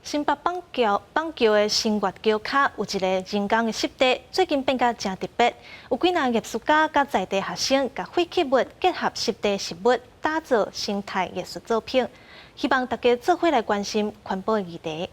新北板橋板橋的新月橋跤有一个人工的濕地，最近變甲誠特別。有幾若藝術家佮在地學生，共廢棄物結合濕地植物，打造生態藝術作品，希望大家做伙來關心環保的議題。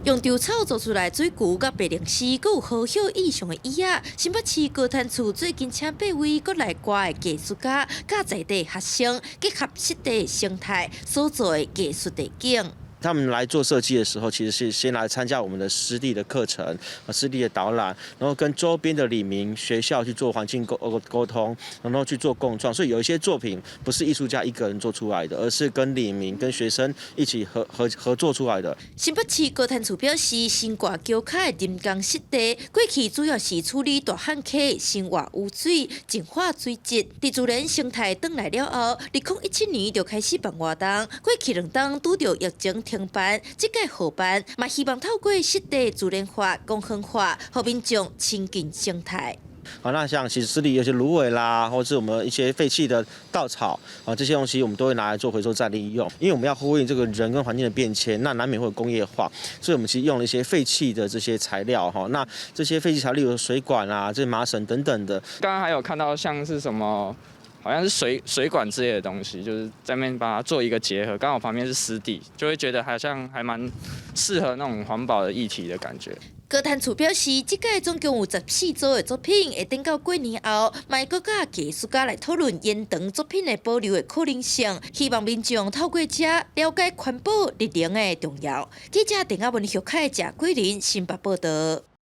用稻草做出來水渠、佮白靈絲，閣有荷葉意象的椅仔。新北市高灘厝最近請八位國內外的藝術家、佮在地學生結合濕地生態所做的藝術地景。他們來做設計的時候，其實是先來參加我們的濕地的課程、濕地的導覽，然後跟周邊的里民、學校去做環境溝溝通，然後去做共創。所以有一些作品不是藝術家一個人做出來的，而是跟里民、跟學生一起合合合作出來的。新北市高灘厝表示，新掛橋跤的人工濕地，過去主要是處理大漢溪生活污水、淨化水質。佇自然生態轉來了後，2017年就開始辦活動。過去兩冬拄著疫情停辦，這屆復辦，嘛希望透過濕地自然化、公園化，予民眾親近生態。好，那像其實濕地有些蘆葦啦，或是我們一些廢棄的稻草啊，這些東西我們都會拿來做回收再利用。因為我們要呼應這個人跟環境的變遷，那難免會有工業化，所以我們其實用了一些廢棄的這些材料哈。那這些廢棄材料，例如水管啊、這些麻繩等等的。剛剛還有看到像是什麼，好像是水管之類的東西，就是在那邊把它做一個結合，剛好旁邊是濕地，就會覺得好像還蠻適合那種環保的議題的感覺。高灘厝表示，這屆總共有14組的作品，會等到過年後，嘛會閣佮藝術家來討論延長作品的保留的可能性，希望民眾透過這了解環保綠能的重要。記者鄧阿文、許凱、謝桂林新北報道。